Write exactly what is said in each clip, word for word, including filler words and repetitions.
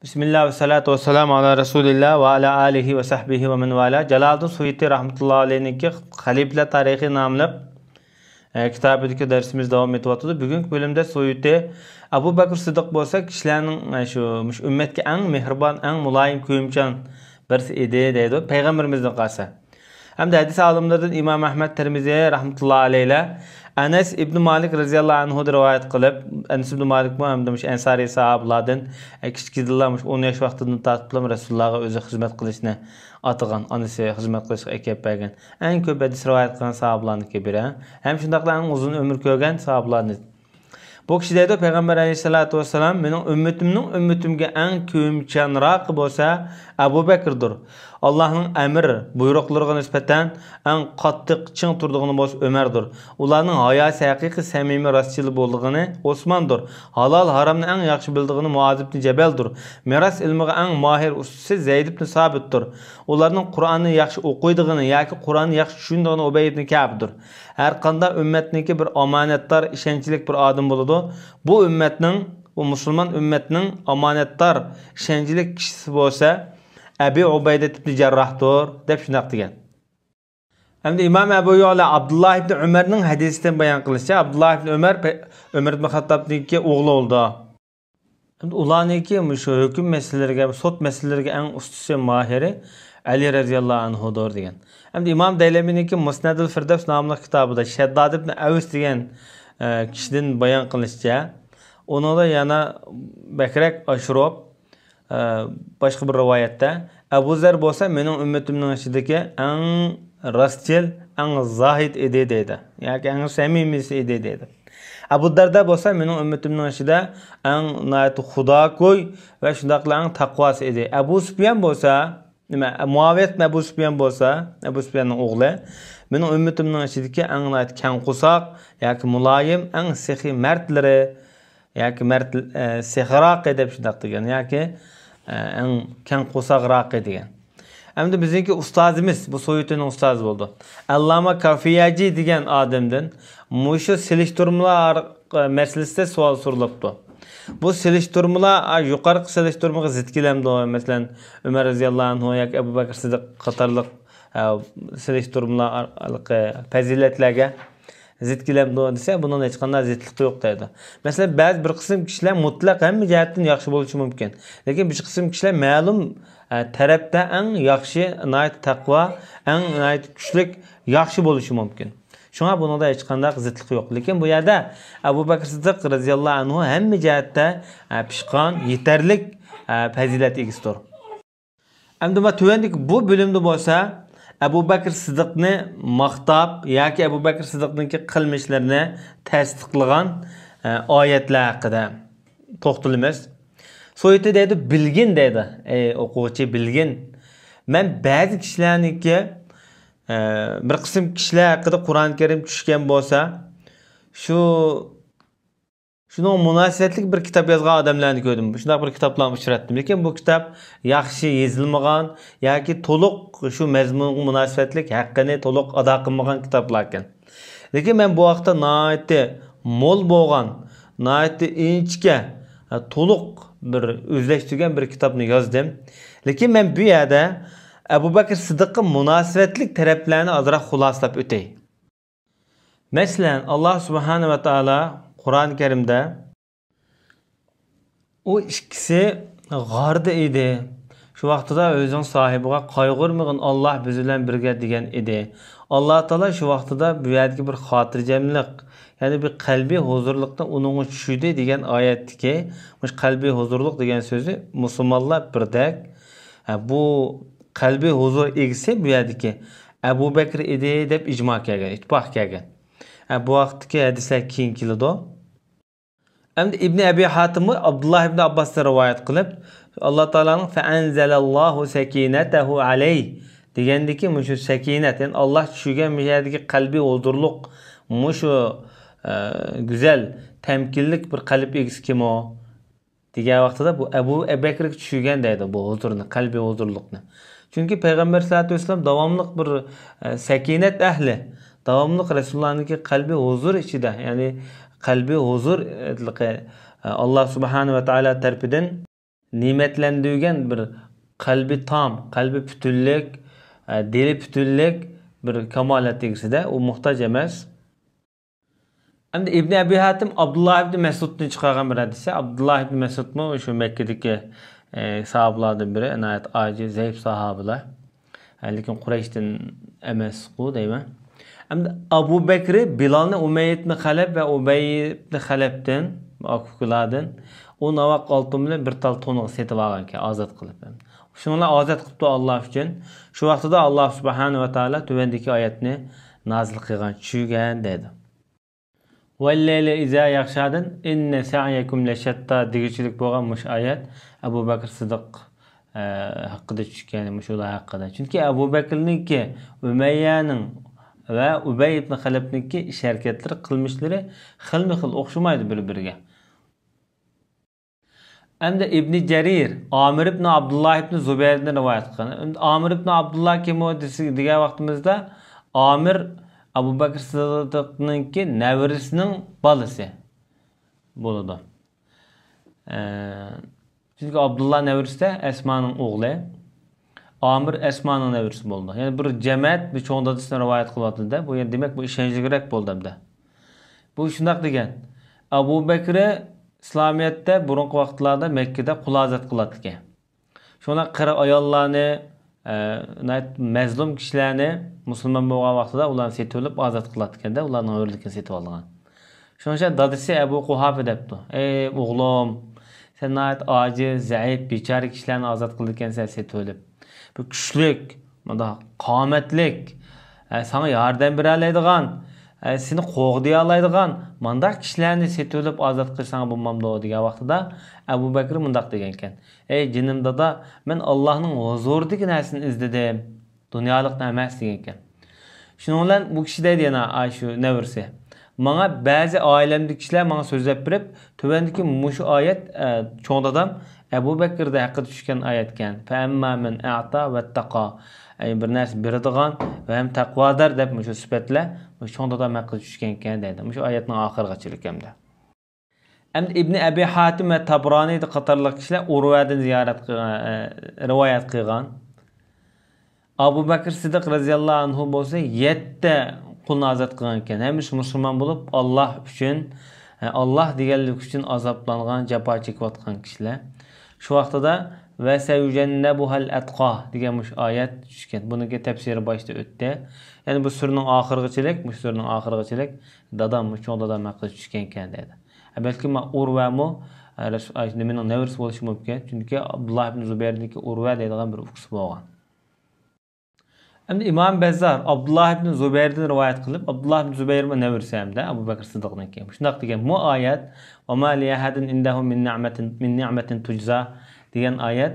بىسمىللا ۋەسسالاتۇ ۋەسسالامۇ ئالا رەسۇلىللا ۋە ئالا ئالىھى ۋە سەھبىھى ۋە مەن ۋالا. جالالىدىن سۇيۇتى رەھمەتۇللا ئەلەيھنىڭكى خەلىپىلەر تارىخى ناملىق، ئە، كىتابىدىكى دەرسىمىز داۋام ئېتىۋاتىدۇ. بۈگۈنكى بۆلۈمدە سۇيۇتى ئەبۇ بەكرى سىددىق بولسا كىشىلەرنىڭ، ئە، شۇ، مۇشۇ ئۈممەتكە ئەڭ مېھرىبان، ئەڭ مۇلايىم، كۆيۈمچان بىرسى ئىدى دەيدۇ، پەيغەمبىرىمىزدىن قالسا. ھەمدە ھەدىس ئالىملىرىدىن ئىمام ئەھمەد، تىرمىزى رەھمەتۇللا ئەلەيھىلەر ئەنەس ئىبنى مالىك رەزىياللاھۇ ئەنھۇدىن رىۋايەت قىلىپ، ئەنەس ئىبنى مالىكمۇ ھەمدە مۇشۇ ئەنسارىي ساھابىلاردىن، ئە، كىچىكىدىنلا مۇشۇ ئون ياش ۋاقتىدىن تارتىپلا رەسۇلۇللاغا ئۆزى خىزمەت قىلىشنى ئاتىغان، ئانىسى خىزمەت قىلىشقا ئەكەپ بەرگەن، ئەڭ كۆپ ھەدىس رىۋايەت قىلغان ساھابىلاردىكى بىرى، ھەم شۇنداقلا ئەڭ ئۇزۇن ئۆمۈر كۆرگەن ساھابىلاردىن. بۇ كىشى دەيدۇ، پەيغەمبەر ئەلەيھىسسالاتۇ ۋەسسالام، مېنىڭ ئۈممىتىمنىڭ ئۈممىتىمگە ئەڭ كۆيۈمچانراقى بولسا ئەبۇ بەكىردۇر. ئاللاھنىڭ ئەمر، بۇيرۇقلىرىغا نىسبەتەن ئەڭ قاتتىق، چىڭ تۇرىدىغىنى بولسا ئۆمەردۇر. ئۇلارنىڭ ھاياسى، ھەقىقىي سەمىمىي راستچىل بولىدىغىنى ئوسماندۇر. ھالال، ھارامنى ئەڭ ياخشى بىلىدىغىنى مۇئاز ئىبنى جەبەلدۇر. مىراس ئىلمىغا ئەڭ ماھىر ئۇستىسى زەيد ئىبنى سابىتتۇر. ئۇلارنىڭ قۇرئاننى ياخشى ئوقۇيدىغىنى ياكى قۇرئاننى ياخشى چۈشىنىدىغىنى ئۇبەي ئىبنى كەئبدۇر. ھەر قانداق ئۈممەتنىڭكى بىر ئامانەتدار، ئىشەنچلىك بىر ئادەم بولىدۇ. بۇ ئۈممەتنىڭ، بۇ مۇسۇلمان ئۈممەتنىڭ ئامانەتدار، ئىشەنچلىك كىشىسى بولسا ئەبى ئۇبەيدە ئىبنى جەرراھدۇر، دەپ شۇنداق دېگەن. ھەمدە ئىمام ئەبۇ يەئلە ئابدۇللا ئىبنى ئۆمەرنىڭ ھەدىسىدىن بايان قىلىشىچە، ئابدۇللا ئىبنى ئۆمەر پە-، ئۆمەر ئىبنى خاتتابنىڭكى ئوغلى بولىدۇ. ئۇلارنىڭكى مۇشۇ ھۆكۈم مەسىلىلىرىگە، سوت مەسىلىلىرىگە ئەڭ ئۇستىسى، ماھىرى ئەلى رەزىياللاھۇ ئەنھۇدۇر دېگەن. ئەمدى ئىمام دەيلەمىنىڭكى مۇسنەدۇل فىردەۋس ناملىق كىتابىدا شەدداد ئىبنى ئەۋس دېگەن، ئە، كىشىدىن بايان قىلىشىچە، ئۇنىڭدا يەنە بەكرەك ئاشۇرۇپ، ئە، باشقا بىر رىۋايەتتە، ئەبۇ زەر بولسا مېنىڭ ئۈممىتىمنىڭ ئىچىدىكى ئەڭ راستچىل، ئەڭ زاھىد ئىدى دەيدۇ. ياكى ئەڭ سەمىمىيسى ئىدى دەيدۇ. ئەبۇ دەردە بولسا مېنىڭ ئۈممىتىمنىڭ ئىچىدە ئەڭ ناھايىتى خۇداكوي ۋە شۇنداقلا ئەڭ تەقۋاسى ئىدى. ئەبۇ سۇپيان بولسا، نېمە، مۇئاۋىيە ئىبن ئەبۇ سۇپيان بولسا، ئەبۇ سۇپياننىڭ ئوغلى، مېنىڭ ئۈممىتىمنىڭ ئىچىدىكى ئەڭ ناھايىتى كەڭ قورساق ياكى مۇلايىم، ئەڭ سېخىي مەردلىرى، ياكى مەرد، ئە، سېخىراقى دەپ شۇنداق دېگەن، ياكى، ئە، ئەڭ كەڭ قورساقراقى دېگەن. ئەمدى بىزنىڭكى ئۇستازىمىز، بۇ سوۋېتنىڭ ئۇستازى بولىدۇ. ئەللاما كافىياجى دېگەن ئادەمدىن مۇشۇ سېلىشتۇرمىلار ئارق-، مەسىلىسىدە سوئال سورىلىپتۇ. بۇ سېلىشتۇرمىلار، ئا، يۇقىرىقى سېلىشتۇرمىغا زىت كېلەمدۇ؟ مەسىلەن، ئۆمەر رەزىياللاھۇ ئەنھۇ ياكى ئەبۇ بەكرى سىددىق قاتارلىق، ئا، سېلىشتۇرمىلار ئارقىلىق پەزىلەتلەرگە زىت كېلەمدۇ دېسە، بۇنىڭدا ھېچقانداق زىتلىقى يوق دەيدۇ. مەسىلەن، بەزى بىر قىسىم كىشىلەر مۇتلەق ھەممە جەھەتتىن ياخشى بولۇشى مۇمكىن. لېكىن بىر قىسىم كىشىلەر مەلۇم، ئە، تەرەپتە ئەڭ ياخشى، ناھايىتى تەقۋا، ئەڭ ناھايىتى كۈچلۈك، ياخشى بولۇشى مۇمكىن. شۇڭا بۇنىڭدا ھېچقانداق زىتلىق يوق. لېكىن بۇ يەردە ئەبۇ بەكرى سىددىق رەزىياللاھۇ ئەنھۇ ھەممە جەھەتتە، ئە، پىشقان، يېتەرلىك، ئە، پەزىلەت ئىگىسىدۇر. ئەمدى مانا تۆۋەندىكى بۇ بۆلۈمدە بولسا ئەبۇ بەكرى سىددىقنى ماختاپ ياكى ئەبۇ بەكرى سىددىقنىڭكى قىلمىشلىرىنى تەستىقلىغان، ئە، ئايەتلەر ھەققىدە توختىلىمىز. سويۇتى دەيدۇ، بىلگىن دەيدۇ. ئەي ئوقۇغۇچى، بىلگىن. مەن بەزى كىشىلەرنىڭكى، ئە، بىر قىسىم كىشىلەر ھەققىدە قۇرئان كەرىم چۈشكەن بولسا، شۇ شۇنىڭغا مۇناسىۋەتلىك بىر كىتاب يازغان ئادەملەرنى كۆردۈم. شۇنداق بىر كىتابلارنى ئۇچراتتىم. لېكىن بۇ كىتاب ياخشى يېزىلمىغان ياكى تولۇق شۇ مەزمۇنغا مۇناسىۋەتلىك ھەققىنى تولۇق ئادا قىلمىغان كىتابلاركەن. لېكىن مەن بۇ ھەقتە ناھايىتى مول بولغان، ناھايىتى ئىنچىكە، تولۇق بىر ئۆزلەشتۈرگەن بىر كىتابنى يازدىم. لېكىن مەن بۇ يەردە ئەبۇ بەكرى سىددىققا مۇناسىۋەتلىك تەرەپلەرنى ئازراق خۇلاسىلاپ ئۆتەي. مەسىلەن، ئاللا سۇبھانە ۋە تائالا قۇرئان كەرىمدە، ئۇ ئىككىسى غاردا ئىدى. شۇ ۋاقتىدا ئۆزىنىڭ ساھىبىغا، «قايغۇرمىغىن، ئاللا بىز بىلەن بىرگە» دېگەن ئىدى. ئاللا تائالا شۇ ۋاقتىدا بۇ يەردىكى بىر خاتىرجەملىك، يەنى بىر قەلبىي ھۇزۇرلۇقنى ئۇنىڭغا چۈشۈردى دېگەن ئايەتتىكى مۇشۇ قەلبىي ھۇزۇرلۇق دېگەن سۆزى مۇسۇلمانلار بىردەك، ھە، بۇ قەلبىي ھۇزۇر ئىگىسى بۇ يەردىكى ئەبۇ بەكرى ئىدى دەپ ئىجما كەلگەن، ئىتتىپاق كەلگەن. ھە، بۇ ھەقتىكى ھەدىسلەر كېيىن كېلىدۇ. ئەمدى ئىبنى ئەبى ھاتىممۇ ئابدۇللا ئىبنى ئابباستىن رىۋايەت قىلىپ، ئاللا تائالانىڭ «فەئەنزەلەللاھۇ سەكىنەتەھۇ ئەلەيھ» دېگەندىكى مۇشۇ سەكىنەت، يەنى ئاللا چۈشۈرگەن مۇشۇ يەردىكى قەلبىي ھۇزۇرلۇق، مۇشۇ، ئە، گۈزەل، تەمكىنلىك بىر قەلب ئىگىسى كىم ئۇ؟ دېگەن ۋاقتىدا بۇ ئەبۇ بەكرىگە چۈشۈرگەن دەيدۇ بۇ ھۇزۇرنى، قەلبىي ھۇزۇرلۇقنى. چۈنكى پەيغەمبەر سەللەللاھۇ ئەلەيھى ۋەسەللەم داۋاملىق بىر، ئە، سەكىنەت ئەھلى، داۋاملىق رەسۇلۇللانىڭكى قەلبىي ھۇزۇر ئىچىدە، يەنى قەلبىي ھۇزۇر، ئە، ئاللا سۇبھانە ۋە تائالا تەرىپىدىن نېمەتلەندۈرگەن بىر قەلبى تام، قەلبى پۈتۈنلۈك، ئە، دىلى پۈتۈنلۈك بىر كامالەت ئىگىسىدە، ئۇ موھتاج ئەمەس. ئەمدى ئىبنى ئەبى ھاتىم ئابدۇللا ئىبنى مەسئۇدتىن چىقارغان بىر ھەدىسى. ئابدۇللا ئىبنى مەسئۇدمۇ شۇ مەككىدىكى، ئە، ساھابىلاردىن بىرى، ناھايەت ئاجىز، زەئىپ ساھابىلار. لېكىن قۇرەيشتىن ئەمەسقۇ دەيمەن. ئەمدى ئەبۇ بەكرى بىلالنى ئۇمەييە ئىبنى خەلەپ ۋە ئۇبەي ئىبنى خەلەپتىن، ئاكا-ئۇكىلاردىن ئون ئاۋاق ئالتۇن بىلەن بىر تال تونغا سېتىپ ئالغانكەن، ئازاد قىلىپ. شۇنىڭ بىلەن ئازاد قىپتۇ ئاللا ئۈچۈن. شۇ ۋاقتىدا ئاللا سۇبھانەھۇ ۋە تائالا تۆۋەندىكى ئايەتنى نازىل قىلغان، چۈشۈرگەن دەيدۇ. ۋەللەيلى ئىزا يەغشادىن ئىننە سەئيەكۇم لەشەتتا دېگۈچىلىك بولغان مۇشۇ ئايەت ئەبۇ بەكرى سىدىق، ئە، ھەققىدە چۈشكەن، مۇشۇلار ھەققىدە. چۈنكى ئەبۇ بەكرىنىڭكى، ئۇمەييەنىڭ ۋە ئۇبەي ئىبن خەلەپنىڭكى ئىش ھەرىكەتلىرى، قىلمىشلىرى خىلمۇ خىل، ئوخشىمايدۇ بىر-بىرىگە. ئەمدى ئىبنى جەرىر ئامىر ئىبنى ئابدۇللا ئىبنى زۇبەيردىن رىۋايەت قىلغان. ئەمدى ئامىر ئىبنى ئابدۇللا كىم ئۇ دېسە-، دېگەن ۋاقتىمىزدا، ئامىر ئەبۇ بەكرى سىدىقنىڭكى نەۋرىسىنىڭ بالىسى بولىدۇ. ئە، چۈنكى ئابدۇللا نەۋرىسى ئەسمانىڭ ئوغلى. ئامىر ئەسمانىڭ نەۋرىسى بولىدۇ. يەنى بىر جەمەت بىر چوڭ دادىسىدىن رىۋايەت قىلىۋاتىدۇ-دە، بۇ يەنە دېمەك بۇ ئىشەنچلىكرەك بولدى ئەمدى. بۇ شۇنداق دېگەن. ئەبۇ بەكرى ئىسلامىيەتتە بۇرۇنقى ۋاقىتلاردا مەككىدە قۇل ئازاد قىلاتتىكەن. شۇڭا قېرى ئاياللارنى، ئە، ناھايىتى مەزلۇم كىشىلەرنى مۇسۇلمان بولغان ۋاقتىدا ئۇلارنى سېتىۋېلىپ ئازاد قىلاتتىكەن-دە، ئۇلارنىڭ ھۆرلۈكىنى سېتىۋالىدىغان. شۇنىڭ ئۈچۈن دادىسى ئەبۇ قۇھافە دەپتۇ، ئەي ئوغلۇم، سەن ناھايىتى ئاجىز، زەئىپ، بىچارە كىشىلەرنى ئازاد قىلىدىكەنسەن سېتىۋېلىپ. بىر كۈچلۈك، مۇنداق قامەتلىك، ئە، ساڭا ياردەم بېرەلەيدىغان، ئە، سېنى قوغدىيالايدىغان مانداق كىشىلەرنى سېتىۋېلىپ ئازاد قىلساڭ بولمامدۇ دېگەن ۋاقتىدا ئەبۇ بەكرى مۇنداق دېگەنكەن، ئەي جېنىم دادا، مەن ئاللاھنىڭ ھۇزۇرىدىكى نەرسىنى ئىزدىدىم. دۇنيالىقنى ئەمەس دېگەنكەن. شۇنىڭ بىلەن بۇ كىشى دەيدۇ يەنە، ئاشۇ نەۋرىسى، ماڭا بەزى ئائىلەمدىكى كىشىلەر ماڭا سۆزلەپ بېرىپ، تۆۋەندىكى مۇشۇ ئايەت، ئە، چوڭ دادام ئەبۇ بەكرى ھەققىدە چۈشكەن ئايەتكەن. فەئەمما مەن ئەئتا ۋەتتەقا. يەنى بىر نەرسە بېرىدىغان ۋە ھەم تەقۋادار دەپ مۇشۇ سۈپەتلەر مۇشۇ چوڭ دادام ھەققىدە چۈشكەنكەن دەيدۇ. مۇشۇ ئايەتنىڭ ئاخىرىغىچىلىك ھەمدە. ئەمدى ئىبنى ئەبى ھاتىم ۋە تابرانى قاتارلىق كىشىلەر ئۇرۋەدىن زىيارەت قىلغان، ئە، رىۋايەت قىلغان. ئەبۇ بەكرى سىدىق رەزىياللاھۇ ئەنھۇ بولسا يەتتە قۇلنى ئازاد قىلغان ئىكەن. ھەممىسى مۇسۇلمان بولۇپ، ئاللاھ ئۈچۈن، ئە، ئاللاھ دېگەنلىك ئۈچۈن ئازابلانغان، جاپا چېكىۋاتقان كىشىلەر. شۇ ۋاقتىدا ۋە سەيۇجەننەبۇھەل ئەتقا دېگەن مۇشۇ ئايەت چۈشكەن. بۇنىڭكى تەپسىرى باشتا ئۆتتى. يەنى بۇ سۈرىنىڭ ئاخىرىغىچىلىك، مۇشۇ سۈرىنىڭ ئاخىرىغىچىلىك دادام، چوڭ دادام ھەققىدە چۈشكەنكەن دەيدۇ. بەلكىم ئۇرۋەمۇ، ئە، رەس-، ئە، نېمىنىڭ نەۋرىسى بولۇشى مۇمكىن. چۈنكى ئابدۇللا ئىبن زۇبەيردىكى ئۇرۋە دەيدىغان بىر ئۇكىسى بولغان. ئەمدى ئىمام بەززار ئابدۇللا ئىبن زۇبەيردىن رىۋايەت قىلىپ، ئابدۇللا ئىبن زۇبەيرمۇ نەۋرىسى ھەمدە ئەبۇ بەكرى سىدىقنىڭكى. شۇنداق دېگەن، بۇ ئايەت، «وما لأحد عنده من نعمة، من نعمة تجزى» دېگەن ئايەت،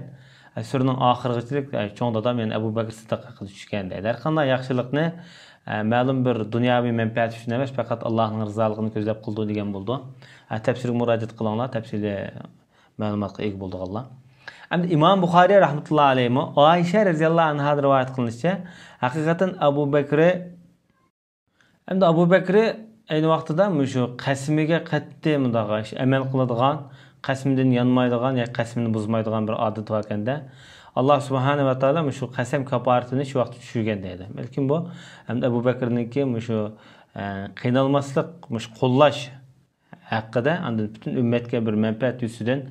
ئە، سۈرىنىڭ ئاخىرىغىچىلىك، ئە، چوڭ دادام، يەنى ئەبۇ بەكرى سىدىق ھەققىدە چۈشكەن دەيدۇ. ھەرقانداق ياخشىلىقنى، ئە، مەلۇم بىر دۇنياۋى مەنپەئەت ئۈچۈن ئەمەس، پەقەت ئاللاھنىڭ رىزالىقىنى كۆزلەپ قىلىدۇ دېگەن بولىدۇ. ئە، تەپسىرگە مۇراجىئەت قىلىڭلار، تەپسىلىي مەلۇماتقا ئىگە بولىدىغانلار. ئەمدى ئىمام بۇخارىي رەھمەتۇللا ئەلەيھىمۇ ئائىشە رەزىياللاھۇ ئەنھادىن رىۋايەت قىلىنىشىچە، ھەقىقەتەن ئەبۇ بەكرى، ئەمدى ئەبۇ بەكرى ئەينى ۋاقتىدا مۇشۇ قەسىمىگە قەتئىي مۇنداق ئەمەل قىلىدىغان، قەسىمىدىن يانمايدىغان ياكى قەسىمىنى بۇزمايدىغان بىر ئادىتى باركەندە، ئاللا سۇبھانەھۇ ۋە تائالا مۇشۇ قەسەم كاپارىتىنى شۇ ۋاقىتتا چۈشۈرگەن دەيدۇ. بەلكىم بۇ ئەمدى ئەبۇ بەكرىنىڭكى مۇشۇ، ئە، قىينالماسلىق، مۇشۇ قوللاش ھەققىدە، ئاندىن پۈتۈن ئۈممەتكە بىر مەنپەئەت يۈزىسىدىن،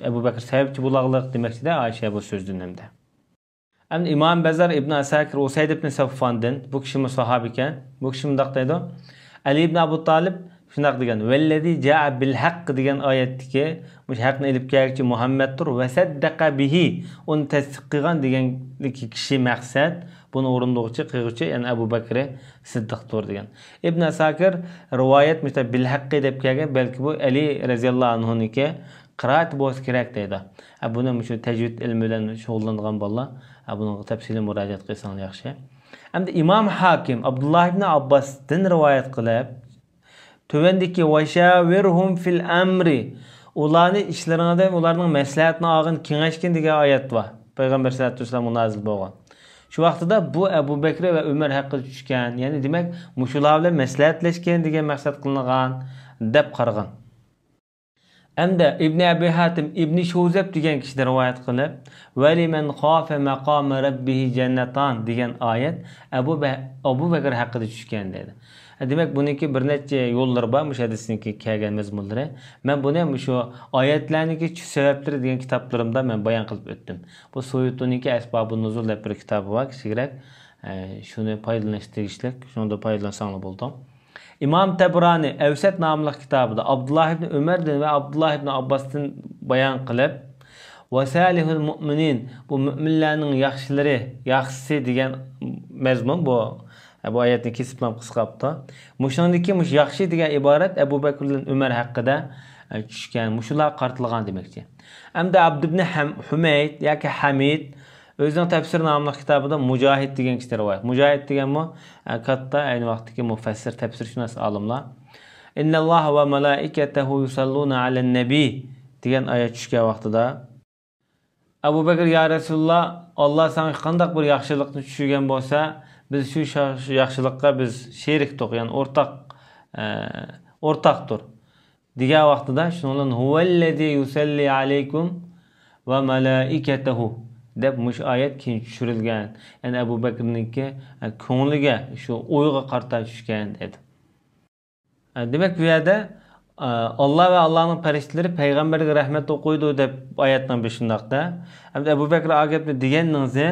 ئەبۇ بەكرى سەۋەبچى بولاغلىق دېمەكچىدە ئائىشە بۇ سۆزدىن ئەمدى. ئەمدى ئىمام بەززار ئىبن ئەساكىر ئۇسەيد ئىبن سەففاندىن، بۇ كىشىمۇ ساھابىكەن، بۇ كىشى مۇنداق دەيدۇ، ئەلى ئىبن ئەبۇ تالىب شۇنداق دېگەن، «ۋەللەزى جائە بىل ھەقق» دېگەن ئايەتتىكى مۇشۇ ھەقنى ئېلىپ كەلگۈچى مۇھەممەدتۇر، «ۋە سەددەقە بىھى»، ئۇنى تەسدىق قىلغان دېگەندىكى كىشى مەقسەت، بۇنى ئورۇندىغۇچى، قىلغۇچى، يەنى ئەبۇ بەكرى سىددىقتۇر دېگەن. ئىبن ئەساكىر رىۋايەت مۇشۇنداق بىل ھەققى دەپ كەلگەن، بەلكى بۇ ئەلى رەزىياللاھۇ ئەنھۇنىڭكى قىرائىتى بولسا كېرەك دەيدۇ. ھە، بۇنى مۇشۇ تەجۋىد ئىلمى بىلەن شۇغۇللانغان بالىلار، ھە، بۇنىڭغا تەپسىلىي مۇراجىئەت قىلساڭلار ياخشى. ئەمدى ئىمام ھاكىم ئابدۇللا ئىبن ئابباستىن رىۋايەت قىلىپ، تۆۋەندىكى «ۋەشاۋىرھۇم فىل ئەمرى»، ئۇلارنى ئىشلىرىڭدا ئۇلارنىڭ مەسلىھەتىنى ئالغىن، كېڭەشكىن دېگەن ئايەت بار. پەيغەمبەر سەللەللاھۇ ئەلەيھى ۋەسەللەمگە نازىل بولغان. شۇ ۋاقتىدا بۇ ئەبۇ بەكرى ۋە ئۆمەر ھەققىدە چۈشكەن، يەنى دېمەك، مۇشۇلار بىلەن مەسلىھەتلەشكەن دېگەن مەقسەت قىلىنغان دەپ قارىغان. ھەمدە ئىبنى ئەبى ھاتىم ئىبنى شوزەب دېگەن كىشىدىن رىۋايەت قىلىپ، «ۋەلىمەن خافە مەقامە رەببىھى جەننەتان» دېگەن ئايەت ئەبۇ بە-، ئەبۇ بەكرى ھەققىدە چۈشكەن دەيدۇ. دېمەك، بۇنىڭكى بىر نەچچە يوللىرى بار، مۇشۇ ھەدىسنىڭكى كەلگەن مەزمۇنلىرى. مەن بۇنى مۇشۇ ئايەتلەرنىڭكى چۈشۈش سەۋەبلىرى دېگەن كىتابلىرىمدا مەن بايان قىلىپ ئۆتتۈم. بۇ سۇيۇتىنىڭكى ئەسبابۇن نۇزۇل دەپ بىر كىتابى بار، كىچىكرەك. ئە، شۇنى پايدىلىنىش تېگىشلىك، شۇنىڭدىن پايدىلانساڭلار بولىدۇ. ئىمام تەبرانى ئەۋسەت ناملىق كىتابىدا ئابدۇللا ئىبنى ئۆمەردىن ۋە ئابدۇللا ئىبنى ئابباستىن بايان قىلىپ، «ۋە سالىھۇل مۇئمىنىن»، بۇ مۆمىنلەرنىڭ ياخشىلىرى، ياخشىسى دېگەن مەزمۇن بۇ. بۇ ئايەتنى كېسىپلا قىسقارتتى. مۇشۇنىڭدىكى مۇشۇ ياخشى دېگەن ئىبارەت ئەبۇ بەكرىدىن ئۆمەر ھەققىدە، ئە، چۈشكەن، مۇشۇلارغا قارىتىلغان دېمەكچى. ئەمدى ئابدۇبنى ھەم-، ھۈمەيد ياكى ھەمىد ئۆزىنىڭ تەپسىر ناملىق كىتابىدا مۇجاھىد دېگەن كىشىدىن رىۋايەت. مۇجاھىد دېگەنمۇ، ئە، كاتتا، ئەينى ۋاقىتتىكى مۇفەسسىر، تەپسىرشۇناس ئالىملار. «ئىننەللاھە ۋە مالائىكەتەھۇ يۇسەللۇنە ئەلەن نەبىي» دېگەن ئايەت چۈشكەن ۋاقتىدا، ئەبۇ بەكرى: «يا رەسۇلاللا، ئاللا ساڭا قانداق بىر ياخشىلىقنى چۈشۈرگەن بولسا، بىز شۇ شا-، شۇ ياخشىلىققا بىز شېرىكتۇق، يەنى ئورتاق، ئە، ئورتاقتۇر» دېگەن ۋاقتىدا، شۇنىڭ بىلەن «ھۇۋەللەزى يۇسەللى ئەلەيكۇم ۋە مالائىكەتەھۇ» دەپ مۇشۇ ئايەت كېيىن چۈشۈرۈلگەن. يەنى ئەبۇ بەكرىنىڭكى، ئە، كۆڭلىگە، شۇ ئويغا قارىتا چۈشكەن دەيدۇ. ئە، دېمەك، بۇ يەردە، ئە، ئاللا ۋە ئاللانىڭ پەرىشتىلىرى پەيغەمبەرگە رەھمەت ئوقۇيدۇ دەپ ئايەتنىڭ بېشىنداقتا. ئەمدى ئەبۇ بەكرى ئا گەپنى دېگەننىڭزى،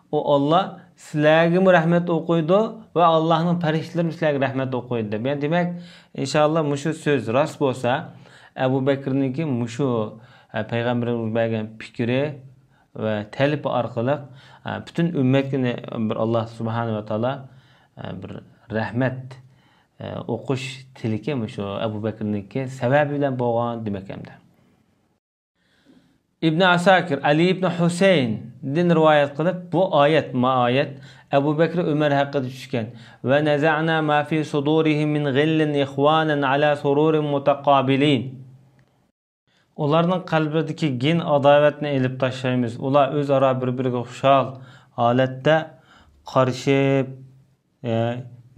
ئۇ ئاللا سىلەرگىمۇ رەھمەت ئوقۇيدۇ ۋە ئاللانىڭ پەرىشتىلىرىمۇ سىلەرگە رەھمەت ئوقۇيدۇ دەپ. يەنى دېمەك، ئىنشاللا مۇشۇ سۆز راست بولسا، ئەبۇ بەكرىنىڭكى مۇشۇ، ئە، پەيغەمبىرىمىز بەرگەن پىكرى ۋە تەلىپى ئارقىلىق، ئە، پۈتۈن ئۈممەتكە بىر ئاللا سۇبھانەھۇ ۋە تائالا، ئە، بىر رەھمەت، ئە، ئوقۇش تىلىكى مۇشۇ ئەبۇ بەكرىنىڭكى سەۋەبى بىلەن بولغان دېمەك ئەمدى. ئىبن ئاساكىر ئەلى ئىبن ھۈسەيندىن رىۋايەت قىلىپ، بۇ ئايەت، ما ئايەت ئەبۇ بەكرى ئۆمەر ھەققىدە چۈشكەن. «ۋە نەزەئنا ما فى سۇدۇرىھىم مىن غىللىن ئىخۋانەن ئەلا سۇرۇرىن مۇتەقابىلىن.» ئۇلارنىڭ قەلبىدىكى گىن ئاداۋەتنى ئېلىپ تاشلايمىز. ئۇلار ئۆزئارا بىر-بىرىگە خۇشال ھالەتتە قارىشىپ، ئە،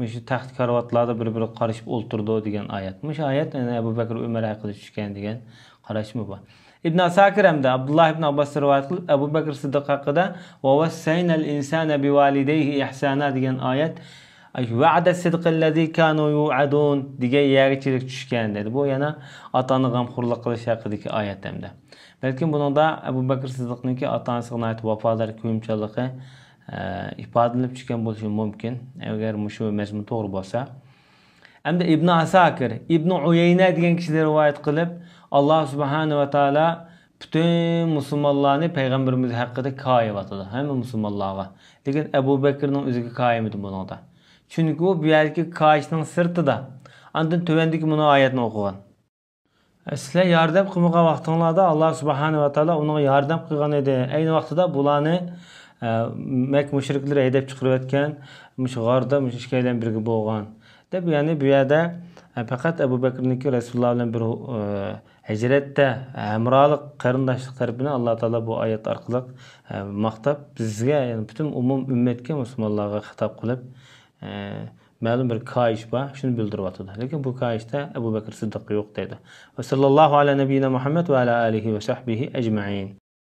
مۇشۇ تەخت كارىۋاتلاردا بىر-بىرىگە قارىشىپ ئولتۇرىدۇ دېگەن ئايەت. مۇشۇ ئايەت يەنە ئەبۇ بەكرى ئۆمەر ھەققىدە چۈشكەن دېگەن قاراشمۇ بار. ئىبن ئاساكىر ھەمدە ئابدۇللا ئىبن ئابباستىن رىۋايەت قىلىپ، ئەبۇ بەكرى سىددىق ھەققىدە «ۋە ۋەسسەينەل ئىنسانە بىۋالىدەيھى ئىھسانا» دېگەن ئايەت، «ۋەئدە سىدقىللەزى كانۇ يۇئەدۇن» دېگەن يەرگىچىلىك چۈشكەن دەيدۇ. بۇ يەنە ئاتا-ئانىغا غەمخورلۇق قىلىش ھەققىدىكى ئايەت ھەمدە. بەلكىم بۇنىڭدا ئەبۇ بەكرى سىددىقنىڭكى ئاتا-ئانىسىغا ناھايىتى ۋاپادار، كۆيۈمچانلىقى، ئە، ئىپادىلىنىپ چۈشكەن بولۇشى مۇمكىن، ئەگەر مۇشۇ مەزمۇن توغرا بولسا. ئەمدى ئىبن ئاساكىر، ئىبن ئۇيەينە دېگەن كىشىدىن رىۋايەت قىلىپ، ئاللا سۇبھانەھۇ ۋە تائالا پۈتۈن مۇسۇلمانلارنى پەيغەمبىرىمىز ھەققىدە كايىۋاتىدۇ، ھەممە مۇسۇلمانلارغا. لېكىن ئەبۇ بەكرىنىڭ ئۆزىگە كايىمىدى بۇنىڭدا. چۈنكى ئۇ بۇ يەردىكى كايىشنىڭ سىرتىدا. ئاندىن تۆۋەندىكى مۇنۇ ئايەتنى ئوقۇغان. سىلەر ياردەم قىلمىغان ۋاقتىڭلاردا ئاللا سۇبھانەھۇ ۋە تائالا ئۇنىڭغا ياردەم قىلغان ئىدى. ئەينى ۋاقتىدا بۇلارنى، ئە، مەككە مۇشرىكلىرى ھەيدەپ چىقىرىۋەتكەن، مۇشۇ غاردا مۇشۇ ئىككىيلەن بىرگە بولغان. دەپ، يەنى بۇ يەردە، ئە، پەقەت ئەبۇ بەكرىنىڭكى رەسۇلۇللا بىلەن بىر، ئە، ھىجرەتتە ھەمراھلىق، قېرىنداشلىق تەرىپىنى ئاللا تائالا بۇ ئايەت ئارقىلىق، ئە، ماختاپ، بىزگە، يەنى پۈتۈن ئومۇم ئۈممەتكە، مۇسۇلمانلارغا خىتاب قىلىپ، ئە، مەلۇم بىر كايىش بار، شۇنى بىلدۈرۈۋاتىدۇ. لېكىن بۇ كايىشتا ئەبۇ بەكرى سىددىق يوق دەيدۇ. ۋە ساللاللاھۇ ئەلا نەبىييىنا مۇھەممەد ۋە ئەلا ئالىھى ۋە سەھبىھى ئەجمەئىن.